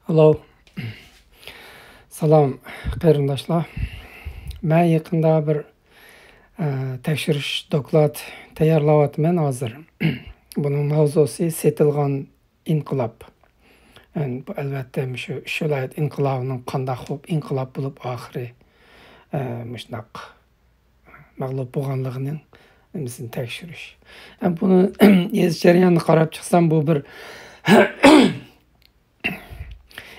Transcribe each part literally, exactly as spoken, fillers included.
Hello. سالام، قېرىنداشلار. مەن يېقىندا بىر، ئە، تەكشۈرۈش دوكلات تەييارلاۋاتىمەن ھازىر. بۇنىڭ ماۋزۇسى سېتىلغان ئىنقىلاب. يەنى بۇ، ئەلۋەتتە، مۇشۇ ئۈچ ۋىلايەت ئىنقىلابىنىڭ قانداق بولۇپ ئىنقىلاب بولۇپ ئاخىرى، ئە، مۇشۇنداق مەغلۇپ بولغانلىقىنىڭ نېمىسىنى تەكشۈرۈش. ھەم بۇنى يېزىش جەريانىنى قاراپ چىقسام، بۇ بىر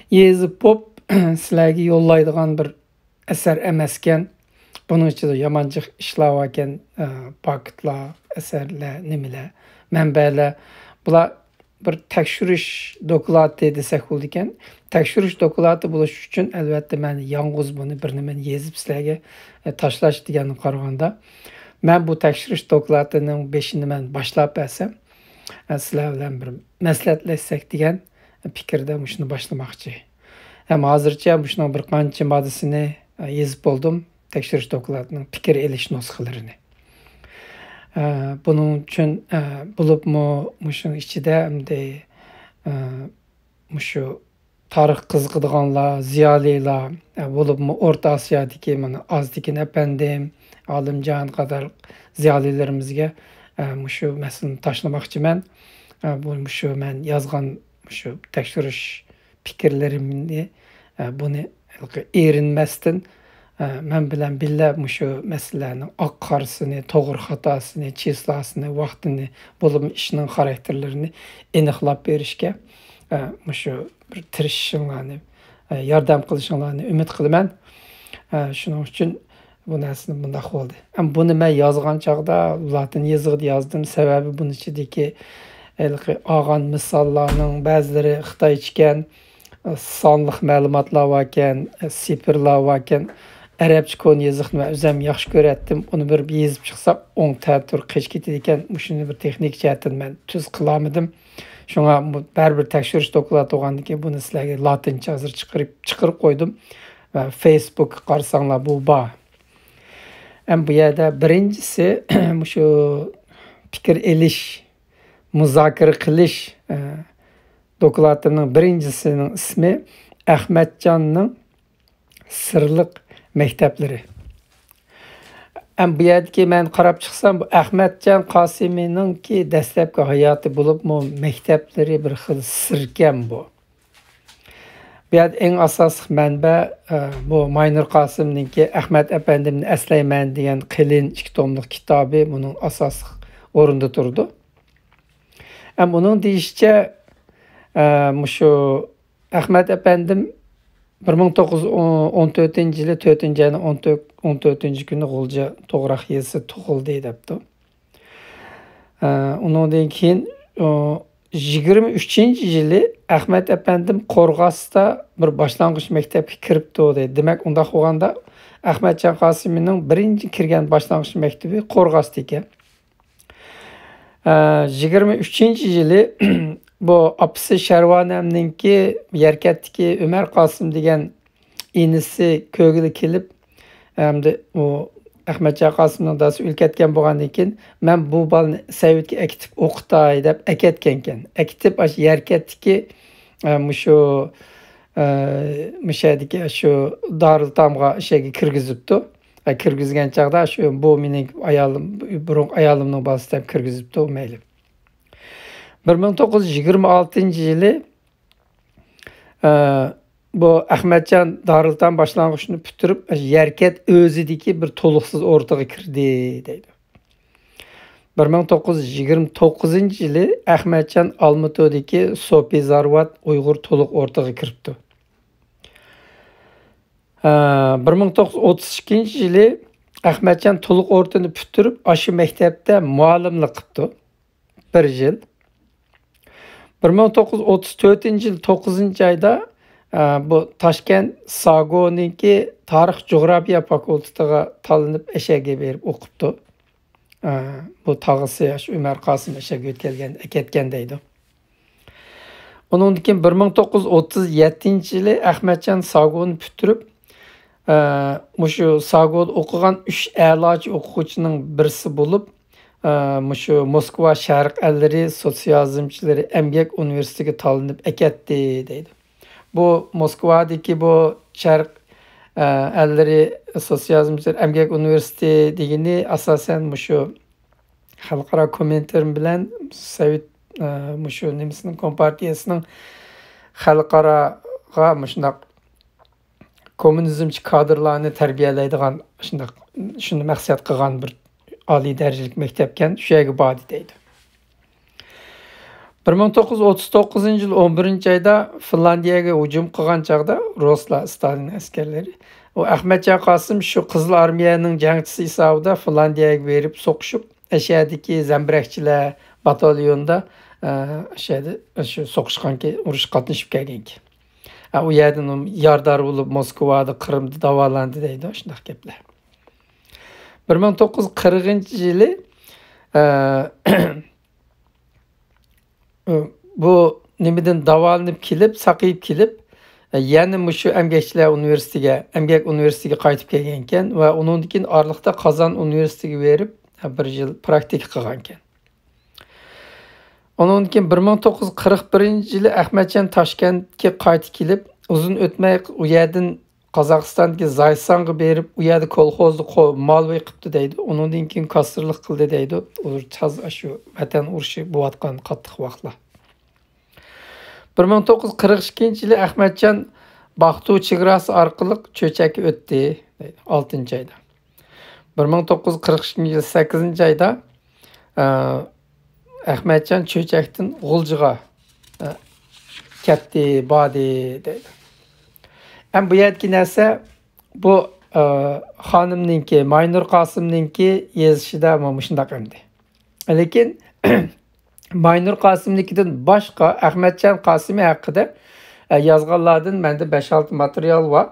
يېزىپ بوپ سىلەرگە يوللايدىغان بىر ئەسەر ئەمەسكەن. بۇنىڭ ئىچىدە يامان جىق ئىشلار باركەن، ئە، پاكىتلار، ئەسەرلەر، نېمىلەر، مەنبەلەر. بۇلار بىر تەكشۈرۈش دوكلاتى دېسەك بولىدىكەن. تەكشۈرۈش دوكلاتى بولۇش ئۈچۈن، ئەلۋەتتە، مەن يالغۇز بۇنى بىر نېمىنى يېزىپ سىلەرگە، ئە، تاشلاش دېگەنگە قارىغاندا، مەن بۇ تەكشۈرۈش دوكلاتىنىڭ بېشىنى مەن باشلاپ بەرسەم، ئە، سىلەر بىلەن بىر مەسلىھەتلەشسەك دېگەن پىكىردە مۇشۇنى باشلىماقچى. ھەم ھازىرچە مۇشۇنىڭ بىر قانچە ماددىسىنى، ئە، يېزىپ بولدۇم، تەكشۈرۈش دوكلاتىنىڭ پىكىر ئېلىش نۇسخىلىرىنى. ئە، بۇنىڭ ئۈچۈن، ئە، بولۇپمۇ مۇشۇنىڭ ئىچىدە ئەمدى، ئە، مۇشۇ تارىخ قىزىقىدىغانلار، زىيالىيلار، ئە، بولۇپمۇ ئورتا ئاسىيادىكى مانا ئازدىكىن ئەپەندىم، ئالىمجان قاتارلىق زىيالىيلىرىمىزگە، ئە، مۇشۇ مەسىلىنى تاشلىماقچىمەن. ئە، بۇ مۇشۇ مەن يازغان مۇشۇ تەكشۈرۈش پىكىرلىرىمنى، ئە، بۇنى ھېلىقى ئېرىنمەستىن، ئە، مەن بىلەن بىللە مۇشۇ مەسىلىلەرنىڭ ئاق قارىسىنى، توغرا خاتاسىنى، چىسلاسىنى، ۋاقتىنى، بولۇپمۇ ئىشنىڭ خاراكتېرلىرىنى ئېنىقلاپ بېرىشكە، ئە، مۇشۇ بىر تىرىشىشىڭلارنى، ئە، ياردەم قىلىشىڭلارنى ئۈمىد قىلىمەن. ئە، شۇنىڭ ئۈچۈن بۇ نەرسىنى بۇنداق بولدى. ئەم، بۇنى مەن يازغان چاغدا لاتىن يېزىقىدا يازدىم. سەۋەبى بۇنىڭ ئىچىدىكى ھېلىقى ئالغان مىساللارنىڭ بەزىلىرى خىتايچىكەن، سانلىق مەلۇماتلار باركەن، سىفىرلار باركەن. ئەرەبچە كونا يېزىقنى مەن ئۆزۈم ياخشى كۆرەتتىم. ئۇنى بىر يېزىپ چىقساق، ئوڭ تەتۈر قېچىپ كېتىدىكەن. مۇشۇنى بىر تېخنىك جەھەتتىن مەن تۈز قىلالمىدىم. شۇڭا بۇ بەرىبىر تەكشۈرۈش دوكلاتى بولغاندىن كېيىن بۇنى سىلەرگە لاتىنچە ھازىر چىقىرىپ، چىقىرىپ قويدۇم. ۋە فېيسبۇكقا قارىساڭلار بۇ بار. ئەم، بۇ يەردە بىرىنچىسى، مۇشۇ پىكىر ئېلىش، مۇزاكىرە قىلىش، ئە، دوكلاتىمنىڭ بىرىنچىسىنىڭ ئىسمى ئەخمەتجاننىڭ سىرلىق مەكتەپلىرى. ئەم، بۇ يەردىكى مەن قاراپ چىقسام، بۇ ئەخمەتجان قاسىمىنىڭكى دەسلەپكى ھاياتى بولۇپمۇ مەكتەپلىرى بىر خىل سىركەن بۇ. بۇ يەردە ئەڭ ئاساسلىق مەنبە، ئە، بۇ ماينۇر قاسىمنىڭكى ئەخمەت ئەپەندىمنى ئەسلەيمەن دېگەن قېلىن ئىككى توملۇق كىتابى بۇنىڭ ئاساسلىق ئورۇندا تۇرىدۇ. ئەم، ئۇنىڭ دېيىشىچە، ئە، مۇشۇ ئەخمەت ئەپەندىم بىر مىڭ توققۇز يۈز ئون تۆتىنچى يىلى تۆتىنچى ئاينىڭ ئون تۆت، ئون تۆتىنچى كۈنى غۇلجا توغراق يېزىسىدا تۇغۇلدى دەپتۇ. ئە، ئۇنىڭدىن كېيىن، ئۇ، يىگىرمە ئۈچىنچى يىلى ئەخمەت ئەپەندىم قورغاستا بىر باشلانغۇچ مەكتەپكە كىرىپتۇ دەيدۇ. دېمەك، ئۇنداق بولغاندا ئەخمەتجان قاسىمىنىڭ بىرىنچى كىرگەن باشلانغۇچ مەكتىپى قورغاستا ئىكەن. ئە، يىگىرمە ئۈچىنچى يىلى بۇ ئاپىسى شەرۋانەمنىڭكى يەركەتتىكى ئۆمەر قاسىم دېگەن ئىنىسى كۆرگىلى كېلىپ، ئەمدى ئۇ ئەخمەتجان قاسىمنىڭ دادىسى ئۆلۈپ كەتكەن بولغاندىن كېيىن، مەن بۇ بالىنى سەۋدگە ئەكېتىپ ئوقۇتاي دەپ ئەكەتكەنكەن. ئەكېتىپ، ئاشۇ يەركەتتىكى، ئە، مۇشۇ، ئە، مۇشۇ يەردىكى شۇ دارىلتامغا، ئاشۇ يەرگە كىرگۈزۈپتۇ. ئە، كىرگۈزگەن چاغدا شۇ، بۇ مېنىڭ ئايالىم، بۇرۇنقى ئايالىمنىڭ بالىسى دەپ كىرگۈزۈپتۇ، مەيلى. بىر مىڭ توققۇز يۈز يىگىرمە ئالتىنچى يىلى، ئە، بۇ ئەخمەتجان دارىلتام باشلانغۇچنى پۈتتۈرۈپ، يەركەت ئۆزىدىكى بىر تولۇقسىز ئورتىغا كىردى، دەيدۇ. بىر مىڭ توققۇز يۈز يىگىرمە توققۇزىنچى يىلى ئەخمەتجان ئالمۇتىدىكى سوپى زارۋات ئۇيغۇر تولۇق ئورتىغا كىرىپتۇ. ئە، بىر مىڭ توققۇز يۈز ئوتتۇز ئىككىنچى يىلى ئەخمەتجان تولۇق ئورتىنى پۈتتۈرۈپ، ئاشۇ مەكتەپتە مۇئەللىملىك قىپتۇ. بىر يىل. بىر مىڭ توققۇز يۈز ئوتتۇز تۆتىنچى يىل توققۇزىنچى ئايدا، ئە، بۇ تاشكەنت ساگونىڭكى تارىخ جۇغراپىيە فاكۇلتېتىغا تاللىنىپ، ئەشەگە بېرىپ ئوقۇپتۇ. ئە، بۇ تاغىسى ئاشۇ ئۆمەر قاسىم ئەشەگە ئۆتكەلگەن، ئەكەتكەن دەيدۇ. ئۇنىڭدىن كېيىن بىر مىڭ توققۇز يۈز ئوتتۇز يەتتىنچى يىلى ئەخمەتجان ساگونى پۈتتۈرۈپ، ئە، مۇشۇ ساگودا ئوقۇغان ئۈچ ئەلاچى ئوقۇغۇچىنىڭ بىرسى بولۇپ، ئە، مۇشۇ موسكۋا شەرق ئەللىرى سوتسىيالىزمچىلىرى ئەمگەك ئۇنىۋېرسىتېتىگە تاللىنىپ ئەكەتتى، دەيدۇ. بۇ موسكۋادىكى بۇ شەرق، ئە، ئەللىرى سوتسىيالىزمچىلار ئەمگەك ئۇنىۋېرسىتېتى دېگىنى ئاساسەن مۇشۇ خەلقئارا كومىنتېرم بىلەن سوۋېت، ئە، مۇشۇ نېمىسىنىڭ، كومپارتىيەسىنىڭ خەلقئاراغا مۇشۇنداق كوممۇنىزمچى كادىرلارنى تەربىيەلەيدىغان، شۇنداق شۇنى مەقسەت قىلغان بىر ئالىي دەرىجىلىك مەكتەپكەن، شۇ يەرگە باردى دەيدۇ. بىر مىڭ توققۇز يۈز ئوتتۇز توققۇزىنچى يىل ئون بىرىنچى ئايدا فىنلاندىيەگە ھۇجۇم قىلغان چاغدا رۇسلار، ستالىن ئەسكەرلىرى، ئۇ ئەخمەتجان قاسىم شۇ قىزىل ئارمىيەنىڭ جەڭچىسى ھېسابىدا فىنلاندىيەگە بېرىپ سوقۇشۇپ، ئەشەدىكى زەمبىرەكچىلەر باتاليونىدا، ئە، ئەشەدە شۇ سوقۇشقانكى، ئۇرۇشقا قاتنىشىپ كەلگەنكى. ئە، ئۇ يەردىن يارىدار بولۇپ، موسكۋادا، قىرىمدا داۋالاندى دەيدۇ، شۇنداق گەپلەر. بىر مىڭ توققۇز يۈز قىرىقىنچى يىلى، ئە، بۇ نېمىدىن داۋالىنىپ كېلىپ، ساقىيىپ كېلىپ، يەنە مۇشۇ ئەمگەكچىلەر ئۇنىۋېرسىتېتىگە، ئەمگەك ئۇنىۋېرسىتېتىگە قايتىپ كەلگەنكەن ۋە ئۇنىڭدىن كېيىن ئارىلىقتا قازان ئۇنىۋېرسىتېتىگە بېرىپ، بىر يىل پراكتىكا قىلغانكەن. ئۇنىڭدىن كېيىن بىر مىڭ توققۇز يۈز قىرىق بىرىنچى يىلى ئەخمەتجان تاشكەنتكە قايتىپ كېلىپ، ئۇزۇن ئۆتمەي ئۇ يەردىن قازاقىستاندىكى زايسانغا بېرىپ، ئۇ يەردە كولخوزدا قو-، مال بېقىپتۇ دەيدۇ. ئۇنىڭدىن كېيىن كاسسىرلىق قىلدى دەيدۇ. ئۇ تازا شۇ ۋەتەن ئۇرۇشى بولۇۋاتقان قاتتىق ۋاقىتلار. بىر مىڭ توققۇز يۈز قىرىق ئىككىنچى يىلى ئەخمەتجان باقتۇ چېگراسى ئارقىلىق چۆچەككە ئۆتتى دەيدۇ، ئالتىنچى ئايدا. بىر مىڭ توققۇز يۈز قىرىق ئىككىنچى يىل سەككىزىنچى ئايدا، ئە، ئەخمەتجان چۆچەكتىن غۇلجىغا، ئە، كەتتى، باردى دەيدۇ. ئەم بۇ يەردىكى نەرسە بۇ، ئە، خانىمنىڭكى، ماينۇر قاسىمنىڭكى يېزىشىدا مۇ-، مۇشۇنداق ئەمدى. لېكىن ماينۇر قاسىمنىڭكىدىن باشقا ئەخمەتجان قاسىمى ھەققىدە، ئە، يازغانلاردىن مەندە بەش-ئالتە ماتېرىيال بار.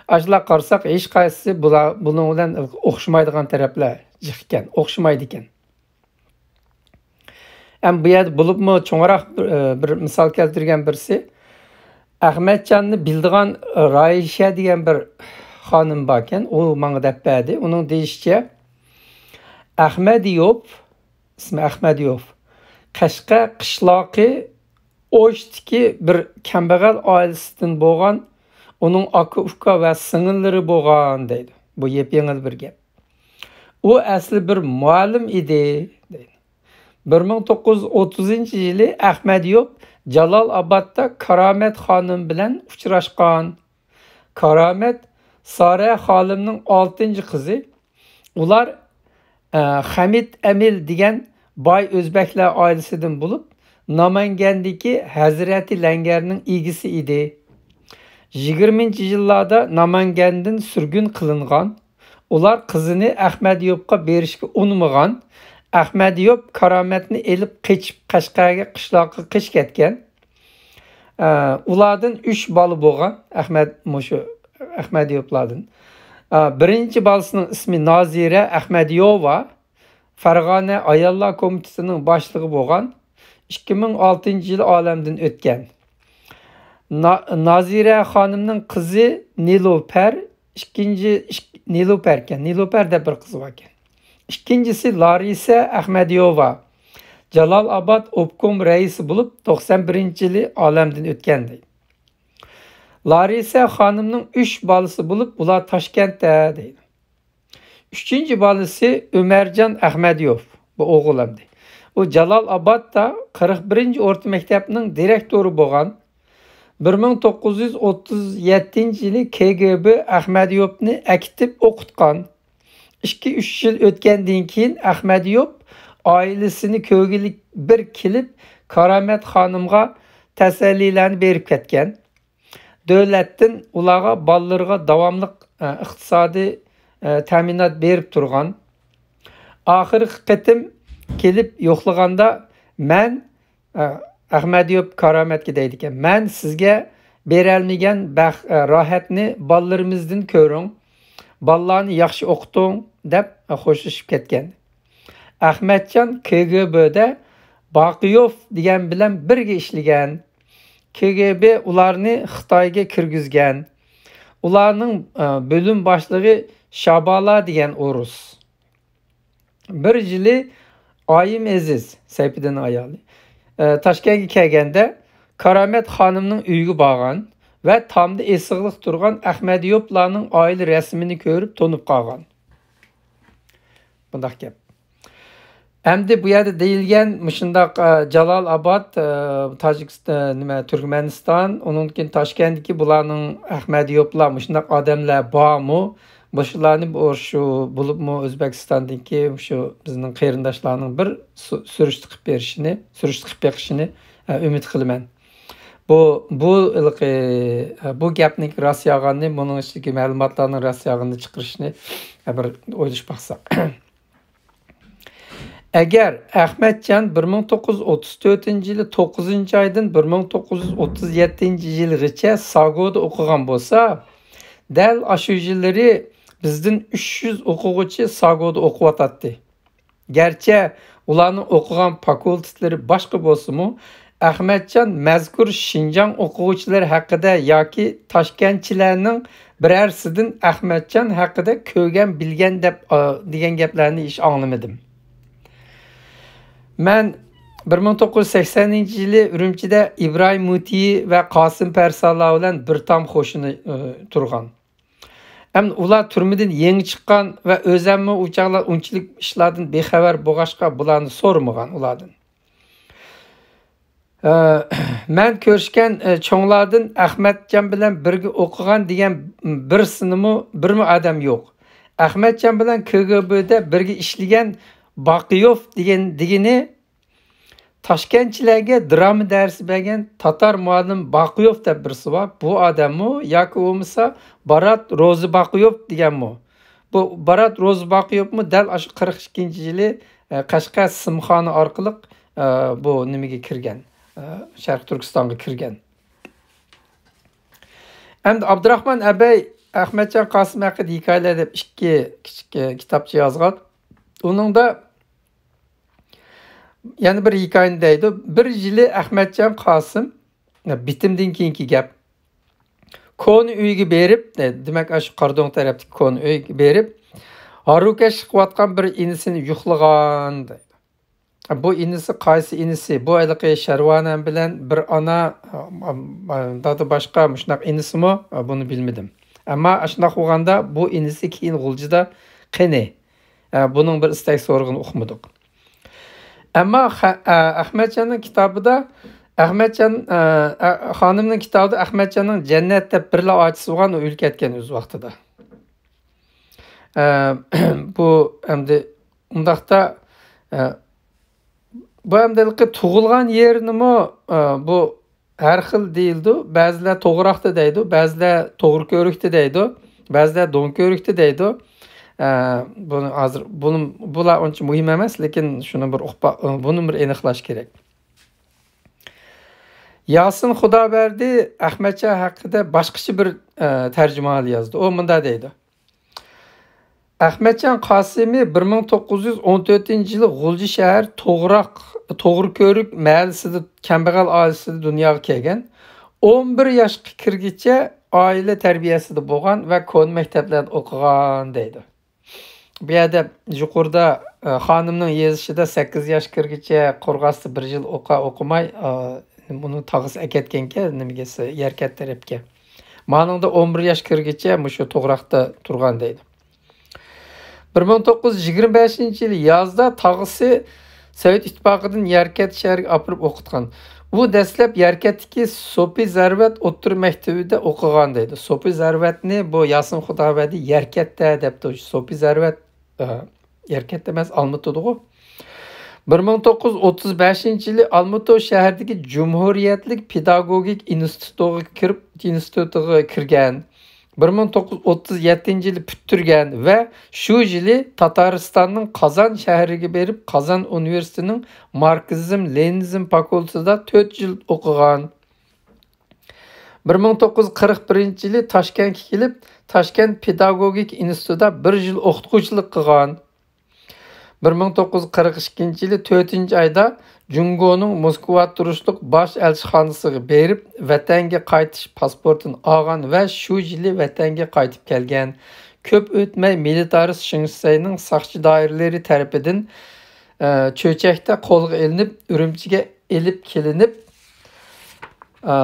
ئاشۇلار قارىساق، ھېچقايسىسى بۇلار، بۇنىڭ بىلەن ئوخشىمايدىغان تەرەپلەر جىق ئىكەن، ئوخشىمايدىكەن. ئەم بۇ يەردە بولۇپمۇ چوڭراق بىر، بىر مىسال كەلتۈرگەن بىرسى، ئەخمەتجاننى بىلىدىغان رايىشە دېگەن بىر خانىم باركەن، ئۇ ماڭا دەپ بەردى. ئۇنىڭ دېيىشىچە، ئەخمەدىيوف، ئىسمى ئەخمەدىيوف، قەشقەر قىشلاقى ئوشتىكى بىر كەمبەغەل ئائىلىسىدىن بولغان، ئۇنىڭ ئاكا-ئۇكا ۋە سىڭىللىرى بولغان دەيدۇ. بۇ يېپيېڭىل بىر گەپ. ئۇ ئەسلى بىر مۇئەللىم ئىدى دەيدۇ. بىر مىڭ توققۇز يۈز ئوتتۇزىنچى يىلى ئەخمەدىيوف جالال ئابادتا كارامەت خانىم بىلەن ئۇچراشقان. كارامەت سارە خانىمنىڭ ئالتىنچى قىزى. ئۇلار، ئە، خەمىت ئەمىل دېگەن باي ئۆزبەكلەر ئائىلىسىدىن بولۇپ، نامەنگەندىكى ھەزرىتى لەڭگەرنىڭ ئىگىسى ئىدى. يىگىرمىنچى يىللاردا نامەنگەندىن سۈرگۈن قىلىنغان. ئۇلار قىزىنى ئەخمەدىيوپقا بېرىشكە ئۇنىمىغان. ئەخمەدىيوپ كارامەتنى ئېلىپ قېچىپ، قەشقەرگە قىشلاققا قېچىپ كەتكەن. ئە، ئۇلاردىن ئۈچ بالا بولغان، ئەخمەت، مۇشۇ ئەخمەدىيوپلاردىن. ئە، بىرىنچى بالىسىنىڭ ئىسمى نازىرە ئەخمەدىيوۋا، فەرغانە ئاياللار كومىتېتىنىڭ باشلىقى بولغان، ئىككى مىڭ ئالتىنچى يىلى ئالەمدىن ئۆتكەن. نا-، نازىرە خانىمنىڭ قىزى نېلۇپەر، ئىككىنچى، ئىك-، نېلۇپەركەن، نېلۇپەر دەپ بىر قىزى باركەن. ئىككىنچىسى لارىسە ئەخمەدىيوۋا، جالال ئاباد ئوبكوم رەئىسى بولۇپ، توقسان بىرىنچى يىلى ئالەمدىن ئۆتكەن دەيدۇ. لارىسە خانىمنىڭ ئۈچ بالىسى بولۇپ، ئۇلار تاشكەنتتە دەيدۇ. ئۈچىنچى بالىسى ئۆمەرجان ئەخمەدىيوف، بۇ ئوغۇل ئەمدى. ئۇ جالال ئابادتا قىرىق بىرىنچى ئورتا مەكتەپنىڭ دىرېكتورى بولغان. بىر مىڭ توققۇز يۈز ئوتتۇز يەتتىنچى يىلى كى جى بى ئەخمەدىيوفنى ئەكېتىپ ئوقۇتقان. ئىككى، ئۈچ يىل ئۆتكەندىن كېيىن ئەخمەدىيوف ئائىلىسىنى كۆرگىلى بىر كېلىپ، كارامەت خانىمغا تەسەللىلەرنى بېرىپ كەتكەن. دۆلەتتىن ئۇلارغا، بالىلىرىغا داۋاملىق، ئە، ئىقتىسادىي، ئە، تەمىنات بېرىپ تۇرغان. ئاخىرقى قېتىم كېلىپ يوقلىغاندا، مەن، ئە، ئەخمەدىيوف كارامەتكە دەيدىكەن، مەن سىزگە بېرەلمىگەن بەخ-، ئە، راھەتنى بالىلىرىمىزدىن كۆرۈڭ، بالىلارنى ياخشى ئوقۇتۇڭ، دەپ، ئە، خوشلىشىپ كەتكەن. ئەخمەتجان كى جى بىدە باقىيوف دېگەن بىلەن بىرگە ئىشلىگەن. كى جى بى ئۇلارنى خىتايغا كىرگۈزگەن. ئۇلارنىڭ، ئە، بۆلۈم باشلىقى شابالا دېگەن ئورۇس. بىر يىلى ئايىم ئەزىز، سەيپىدىننىڭ ئايالى، ئە، تاشكەنتكە كەلگەندە، كارامەت خانىمنىڭ ئۆيىگە بارغان. ۋە تامدا ئېسىقلىق تۇرغان ئەخمەدىيوپلارنىڭ ئائىلە رەسىمىنى كۆرۈپ تونۇپ قالغان. بۇنداق گەپ. ئەمدى بۇ يەردە دېيىلگەن مۇشۇنداق، ئە، جالال ئاباد، ئە، تاجىكىستان، نېمە، تۈركمەنىستان، ئۇنىڭدىن كېيىن تاشكەنتتىكى بۇلارنىڭ ئەخمەدىيوپلار مۇشۇنداق ئادەملەر بارمۇ؟ مۇشۇلارنى بۇ، شۇ بولۇپمۇ ئۆزبېكىستاندىكى شۇ بىزنىڭ قېرىنداشلارنىڭ بىر سۈ-، سۈرۈشتە قىلىپ بېرىشىنى، سۈرۈشتە قىلىپ بېقىشىنى، ئە، ئۈمىد قىلىمەن. بۇ، بۇ ھېلىقى، بۇ گەپنىڭ راست يالغاننى، بۇنىڭ ئىچىدىكى مەلۇماتلارنىڭ راست يالغىنىنى چىقىرىشنى بىر ئويلىشىپ باقساق. ئەگەر ئەخمەتجان بىر مىڭ توققۇز يۈز ئوتتۇز تۆتىنچى يىلى توققۇزىنچى ئايدىن بىر مىڭ توققۇز يۈز ئوتتۇز يەتتىنچى يىلغىچە ساگودا ئوقۇغان بولسا، دەل ئاشۇ يىللىرى بىزدىن ئۈچ يۈز ئوقۇغۇچى ساگودا ئوقۇۋاتاتتى. گەرچە ئۇلارنىڭ ئوقۇغان فاكۇلتېتلىرى باشقا بولسىمۇ، ئەخمەتجان مەزكۇر شىنجاڭ ئوقۇغۇچىلىرى ھەققىدە ياكى تاشكەنتچىلەرنىڭ بىرەرسىدىن ئەخمەتجان ھەققىدە كۆرگەن، بىلگەن دەپ، ئا، دېگەن گەپلەرنى ھېچ ئاڭلىمىدىم. مەن بىر مىڭ توققۇز يۈز سەكسەنىنچى يىلى ئۈرۈمچىدە ئىبراھىم مۇتىي ۋە قاسىم پەرسانلار بىلەن بىر تام قوشۇنا، ئى، تۇرغان. ئەمدى ئۇلار تۈرمىدىن يېڭى چىققان ۋە ئۆزەممۇ ئۇ چاغلار ئۇنچىلىك ئىشلاردىن بىخەۋەر بولغاچقا، بۇلارنى سورىمىغان ئۇلاردىن. ئە، مەن كۆرۈشكەن، ئە، چوڭلاردىن ئەخمەتجان بىلەن بىرگە ئوقۇغان دېگەن بىرسىنىمۇ، بىرمۇ ئادەم يوق. ئەخمەتجان بىلەن كىگىبىدە بىرگە ئىشلىگەن باقىيوف دېگەن، دېگىنى تاشكەنتچىلەرگە دىراما دەرسى بەرگەن تاتار مۇئەللىم باقىيوف دەپ بىرسى بار. بۇ ئادەممۇ ياكى بولمىسا بارات روزى باقىيوف دېگەنمۇ؟ بۇ بارات روزى باقىيوفمۇ دەل ئاشۇ قىرىق ئىككىنچى يىلى، ئە، قەشقەر سىمخانا ئارقىلىق، ئە، بۇ نېمىگە كىرگەن، ئە، شەرقىي تۈركىستانغا كىرگەن. ئەمدى ئابدۇراخمان ئەبەي ئەخمەتجان قاسىم ھەققىدە ھېكايىلەر دەپ ئىككى كىچىك، ئە، كىتابچە يازغان. ئۇنىڭدا يەنە بىر ھېكايىنى دەيدۇ. بىر يىلى ئەخمەتجان قاسىم، بىتىمدىن كېيىنكى گەپ، كونا ئۆيگە بېرىپ، دېمەك، ئاشۇ قارادۆڭ تەرەپتىكى كونا ئۆيگە بېرىپ، ھارۋىكەشلىك قىلىۋاتقان بىر ئىنىسىنى يوقلىغان دەيدۇ. بۇ ئىنىسى قايسى ئىنىسى؟ بۇ ھېلىقى شەرۋانەم بىلەن بىر ئانا، دادا باشقا مۇشۇنداق ئىنىسىمۇ؟ بۇنى بىلمىدىم. ئەمما ئاشۇنداق بولغاندا بۇ ئىنىسى كېيىن غۇلجىدا قېنى؟ ئە، بۇنىڭ بىر ئىستەك سورىقىنى ئۇقمىدۇق. ئەمما خە-، ئە، ئەخمەتجاننىڭ كىتابىدا، ئەخمەتجان، ئە، ئە، خانىمنىڭ كىتابىدا ئەخمەتجاننىڭ جەننەت دەپ بىرلا ئاچىسى بولغان، ئۇ ئۆلۈپ كەتكەن ئۆز ۋاقتىدا. ئە، بۇ ئەمدى ئۇنداقتا، ئە، بۇ ئەمدى ھېلىقى تۇغۇلغان يېرىنىمۇ، ئە، بۇ ھەر خىل دېيىلىدۇ. بەزىلەر توغراقتا دەيدۇ، بەزىلەر توغرا كۆۋرۈكتە دەيدۇ، بەزىلەر دۆڭ كۆۋرۈكتە دەيدۇ. ئە، بۇنى ھازىر، بۇنى، بۇلار ئۇنچە مۇھىم ئەمەس، لېكىن شۇنى بىر ئۇقۇپ، بۇنى بىر ئېنىقلاش كېرەك. ياسىن خۇدابەردى ئەخمەتجان ھەققىدە باشقىچە بىر، ئە، تەرجىمىھال يازدى. ئۇ مۇنداق دەيدۇ. ئەخمەتجان قاسىمى بىر مىڭ توققۇز يۈز ئون تۆتىنچى يىلى غۇلجا شەھەر توغراق، توغرا كۆۋرۈك مەھەللىسىدە كەمبەغەل ئائىلىسىدە دۇنياغا كەلگەن. ئون بىر ياشقا كىرگىچە ئائىلە تەربىيەسىدە بولغان ۋە كونا مەكتەپلەردە ئوقۇغان دەيدۇ. بۇ يەردە يۇقىرىدا، ئە، خانىمنىڭ يېزىشىدا سەككىز ياش كىرگىچە قورغاستا بىر يىل ئوقا ئوقۇماي، ئە، بۇنى تاغىسى ئەكەتكەنكەن، نېمىگە، يەركەنت تەرەپكە. مانىڭدا ئون بىر ياش كىرگىچە مۇشۇ توغراقتا تۇرغان دەيدۇ. بىر مىڭ توققۇز يۈز يىگىرمە بەشىنچى يىلى يازدا تاغىسى سوۋېت ئىتتىپاقىدىن يەركەنت شەھىرىگە ئاپىرىپ ئوقۇتقان. ئۇ دەسلەپ يەركەنتتىكى سوپى زەرۋەت ئوتتۇرا مەكتىۋىدە ئوقۇغان دەيدۇ. سوپى زەرۋەتنى بۇ ياسىن خۇدابەردى يەركەنتتە دەپتۇ. سوپى زەرۋەت، ئە، يەركەنت ئەمەس، ئالمۇتىدىغۇ. بىر مىڭ توققۇز يۈز ئوتتۇز بەشىنچى يىلى ئالمۇتو شەھىرىدىكى جۇمھۇرىيەتلىك پېداگوگىك ئىنستىتۇتىغا كىرىپ، ئىنستىتۇتىغا كىرگەن. بىر مىڭ توققۇز يۈز ئوتتۇز يەتتىنچى يىلى پۈتتۈرگەن ۋە شۇ يىلى تاتارىستاننىڭ قازان شەھىرىگە بېرىپ، قازان ئۇنىۋېرسىتېتىنىڭ ماركسىزم، لېنىنىزم فاكۇلتېتىدا تۆت يىل ئوقۇغان. بىر مىڭ توققۇز يۈز قىرىق بىرىنچى يىلى تاشكەنتكە كېلىپ، تاشكەنت پېداگوگىك ئىنستىتۇتىدا بىر يىل ئوقۇتقۇچىلىق قىلغان. بىر مىڭ توققۇز يۈز قىرىق ئىككىنچى يىلى تۆتىنچى ئايدا جۇڭگونىڭ موسكۋادا تۇرۇشلۇق باش ئەلچىخانىسىغا بېرىپ، ۋەتەنگە قايتىش پاسپورتىنى ئالغان ۋە شۇ يىلى ۋەتەنگە قايتىپ كەلگەن. كۆپ ئۆتمەي مىلىتارىست شېڭ شىسەينىڭ ساقچى دائىرىلىرى تەرىپىدىن، ئە، چۆچەكتە قولغا ئېلىنىپ، ئۈرۈمچىگە ئېلىپ كېلىنىپ، ئە،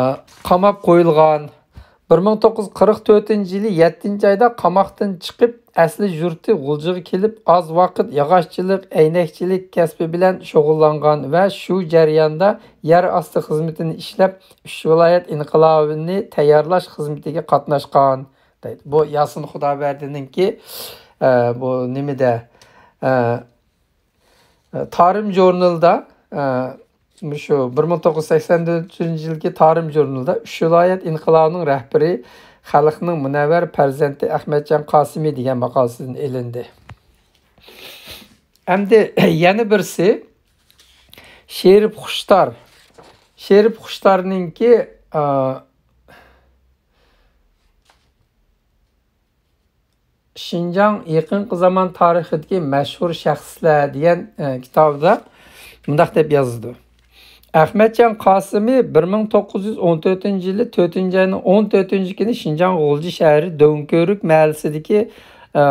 قاماپ قويۇلغان. بىر مىڭ توققۇز يۈز قىرىق تۆتىنچى يىلى يەتتىنچى ئايدا قاماقتىن چىقىپ، ئەسلى يۇرتى غۇلجىغا كېلىپ، ئاز ۋاقىت ياغاچچىلىق، ئەينەكچىلىك كەسپى بىلەن شۇغۇللانغان ۋە شۇ جەرياندا يەر ئاستى خىزمىتىنى ئىشلەپ، ئۈچ ۋىلايەت ئىنقىلابىنى تەييارلاش خىزمىتىگە قاتناشقان، دەيدۇ. بۇ ياسىن خۇدابەردىنىڭكى، ئە، بۇ نېمىدە، ئە، تارىم ژۇرنىلىدا، ئە، مۇشۇ بىر مىڭ توققۇز يۈز سەكسەن تۆتىنچى يىلدىكى تارىم ژۇرنىلىدا ئۈچ ۋىلايەت ئىنقىلابىنىڭ رەھبىرى، خەلقنىڭ مۇنەۋۋەر پەرزەنتى ئەخمەتجان قاسىمى دېگەن ماقالىسىدىن ئېلىندى. ئەمدى يەنە بىرسى شېرىپ خۇشتار. شېرىپ خۇشتارنىڭكى، ئا، شىنجاڭ يېقىنقى زامان تارىخىدىكى مەشھۇر شەخسلەر دېگەن، ئە، كىتابىدا مۇنداق دەپ يازىدۇ. ئەخمەتجان قاسىمى بىر مىڭ توققۇز يۈز ئون تۆتىنچى يىلى تۆتىنچى ئاينىڭ ئون تۆتىنچى كۈنى شىنجاڭ غۇلجا شەھىرى دۆڭكۆۋرۈك مەھەللىسىدىكى، ئە،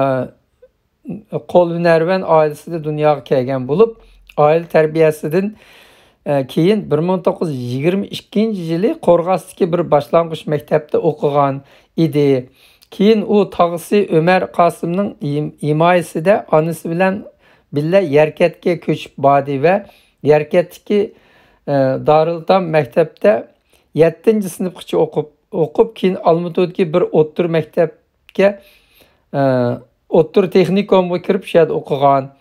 قول ھۈنەرۋەن ئائىلىسىدە دۇنياغا كەلگەن بولۇپ، ئائىلە تەربىيەسىدىن، ئە، كېيىن بىر مىڭ توققۇز يۈز يىگىرمە ئىككىنچى يىلى قورغاستىكى بىر باشلانغۇچ مەكتەپتە ئوقۇغان ئىدى. كېيىن ئۇ تاغىسى ئۆمەر قاسىمنىڭ ھىم-، ھىمايىسىدە ئانىسى بىلەن بىللە يەركەنتكە كۆچۈپ باردى ۋە يەركەنتتىكى، ئە، دارىلئېتام مەكتەپتە يەتتىنچى سىنىپقىچە ئوقۇپ، ئوقۇپ، كېيىن ئالمۇتىدىكى بىر ئوتتۇرا مەكتەپكە، ئە، ئوتتۇرا تېخنىكومغا كىرىپ، شۇ يەردە ئوقۇغان.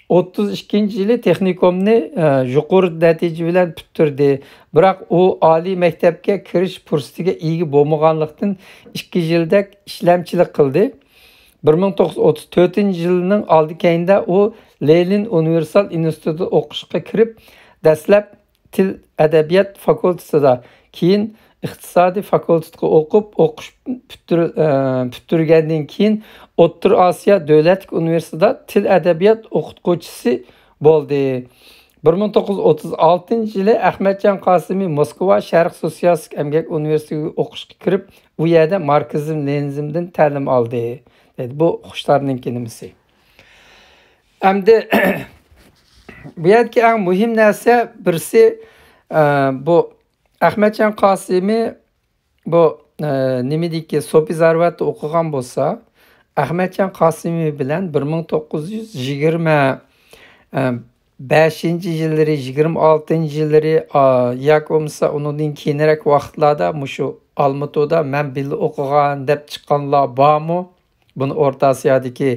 ئوتتۇز ئىككىنچى يىلى تېخنىكومنى، ئە، يۇقىرى نەتىجە بىلەن پۈتتۈردى. بىراق ئۇ ئالىي مەكتەپكە كىرىش پۇرسىتىگە ئىگە بولمىغانلىقتىن، ئىككى يىلدەك ئىشلەمچىلىك قىلدى. بىر مىڭ توققۇز يۈز ئوتتۇز تۆتىنچى يىلنىڭ ئالدى كەينىدە ئۇ لېنىن ئۇنىۋېرسال ئىنستىتۇتىدا ئوقۇشقا كىرىپ، دەسلەپ تىل ئەدەبىيات فاكۇلتېتىدا، كېيىن ئىقتىسادىي فاكۇلتېتقا ئوقۇپ، ئوقۇش پۈتتۈر-، ئە، پۈتتۈرگەندىن كېيىن، ئوتتۇرا ئاسىيا دۆلەتلىك ئۇنىۋېرسىتېتىدا تىل ئەدەبىيات ئوقۇتقۇچىسى بولدى. بىر مىڭ توققۇز يۈز ئوتتۇز ئالتىنچى يىلى ئەخمەتجان قاسىمى موسكۋا شەرق سوتسىيالىستىك ئەمگەك ئۇنىۋېرسىتېتىگە ئوقۇشقا كىرىپ، ئۇ يەردە ماركسىزم، لېنىنىزمدىن تەلىم ئالدى. دەيدۇ. بۇ خۇشتارنىڭكى نېمىسى. ئەمدى بۇ يەردىكى ئەڭ مۇھىم نەرسە بىرسى، ئە، بۇ ئەخمەتجان قاسىمى بۇ، ئە، نېمىدىكى سوپى زارۋاتتا ئوقۇغان بولسا، ئەخمەتجان قاسىمى بىلەن بىر مىڭ توققۇز يۈز يىگىرمە، ئە، بەشىنچى يىللىرى، يىگىرمە ئالتىنچى يىللىرى، ئا، ياكى بولمىسا ئۇنىڭدىن كېيىنرەك ۋاقىتلاردا مۇشۇ ئالمۇتۇدا مەن بىللە ئوقۇغان دەپ چىققانلار بارمۇ؟ بۇنى ئورتا ئاسىيادىكى،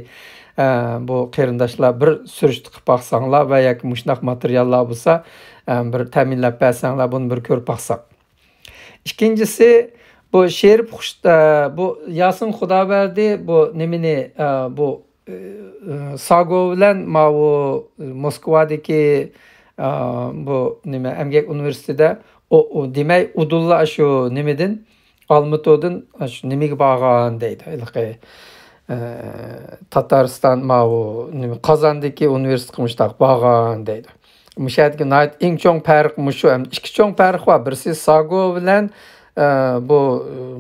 ئە، بۇ قېرىنداشلار بىر سۈرۈشتە قىلىپ باقساڭلار ۋە ياكى مۇشۇنداق ماتېرىياللار بولسا، ئە، بىر تەمىنلەپ بەرسەڭلار، بۇنى بىر كۆرۈپ باقساق. ئىككىنچىسى، بۇ شېرىپ خۇش-، ئە، بۇ ياسىن خۇدابەردى، بۇ نېمىنى، ئە، بۇ، ئە، ساگو بىلەن ماۋۇ موسكۋادىكى، ئە، بۇ نېمە، ئەمگەك ئۇنىۋېرسىتېتىدا ئۇ، ئۇ دېمەي، ئۇدۇللا شۇ نېمىدىن، ئالمۇتۇدىن شۇ نېمىگە بارغان دەيدۇ، ھېلىقى، ئە، تاتارىستان، ماۋۇ، نېمە، قازاندىكى ئۇنىۋېرسىتېتقا مۇشۇنداق بارغان دەيدۇ. مۇشۇ يەردىكى ناھايىتى ئەڭ چوڭ پەرق مۇشۇ، ئەمدى ئىككى چوڭ پەرق بار. بىرسى ساگو بىلەن، ئە، بۇ،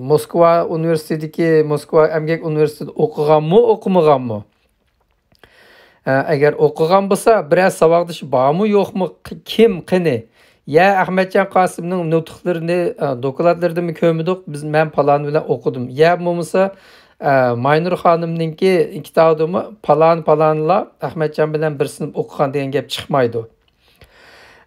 موسكۋا ئۇنىۋېرسىتېتىدىكى، موسكۋا ئەمگەك ئۇنىۋېرسىتېتىدا ئوقۇغانمۇ، ئوقۇمىغانمۇ؟ ئە، ئەگەر ئوقۇغان بولسا، بىرەر ساۋاقدىشى بارمۇ، يوقمۇ، ق-، كىم، قېنى؟ يا ئەخمەتجان قاسىمنىڭ نۇتۇقلىرىنى، ئە، دوكلاتلىرىدىمۇ كۆرمىدۇق، بىز، مەن پالان بىلەن ئوقۇدۇم. يا بولمىسا، ئە، ماينۇر خانىمنىڭكى كىتابىدىمۇ پالان، پالانلار ئەخمەتجان بىلەن بىر سىنىپ ئوقۇغان دېگەن گەپ چىقمايدۇ.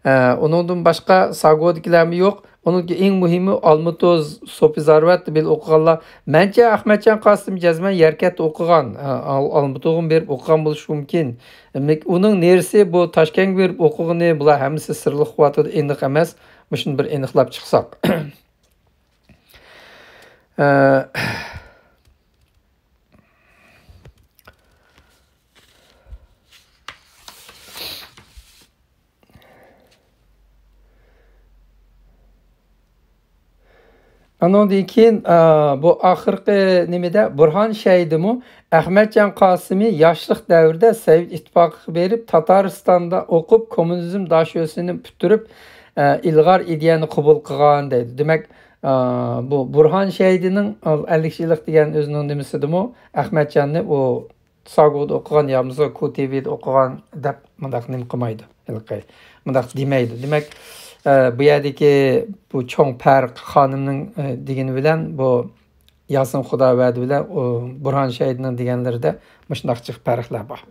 ئە، ئۇنىڭدىن باشقا ساگودىكىلەرمۇ يوق. ئۇنىڭدىن ئەڭ مۇھىمى، ئالمۇتوز، سوپى زارۋەت بىللە ئوقۇغانلار. مەنچە، ئەخمەتجان قاسىم جەزمەن يەركەنتتە ئوقۇغان، ئە، ئال-، ئالمۇتوغىمۇ بېرىپ ئوقۇغان بولۇشى مۇمكىن. دېمەك، ئۇنىڭ نېرىسى بۇ تاشكەنتكە بېرىپ ئوقۇغىنى، بۇلار ھەممىسى سىرلىق قىلىۋاتىدۇ، ئېنىق ئەمەس. مۇشۇنى بىر ئېنىقلاپ چىقساق. ئە، ئانىڭدىن كېيىن، ئا، بۇ ئاخىرقى نېمىدە، بۇرھان شەيدىمۇ ئەخمەتجان قاسىمى ياشلىق دەۋرىدە سوۋېت ئىتتىپاقىغا بېرىپ، تاتارىستاندا ئوقۇپ، كوممۇنىزم داشۆسىنى پۈتتۈرۈپ، ئە، ئىلغار ئىدىيەنى قوبۇل قىلغان دەيدۇ. دېمەك، ئا، بۇ بۇرھان شەيدىنىڭ، ئا، ئەللىك يىللىق دېگەن ئۆزىنىڭ نېمىسىدىمۇ ئەخمەتجاننى ئۇ ساگودا ئوقۇغان يا بولمىسا كۇ تى ۋىدا ئوقۇغان دەپ مۇنداق نېمە قىلمايدۇ، ھېلىقى مۇنداق دېمەيدۇ. دېمەك، ئە، بۇ يەردىكى بۇ چوڭ پەرق خانىمنىڭ، ئە، دېگىنى بىلەن بۇ ياسىن خۇداۋەردى بىلەن ئۇ بۇرھان شەھىدنىڭ دېگەنلىرىدە مۇشۇنداق جىق پەرقلەر بار.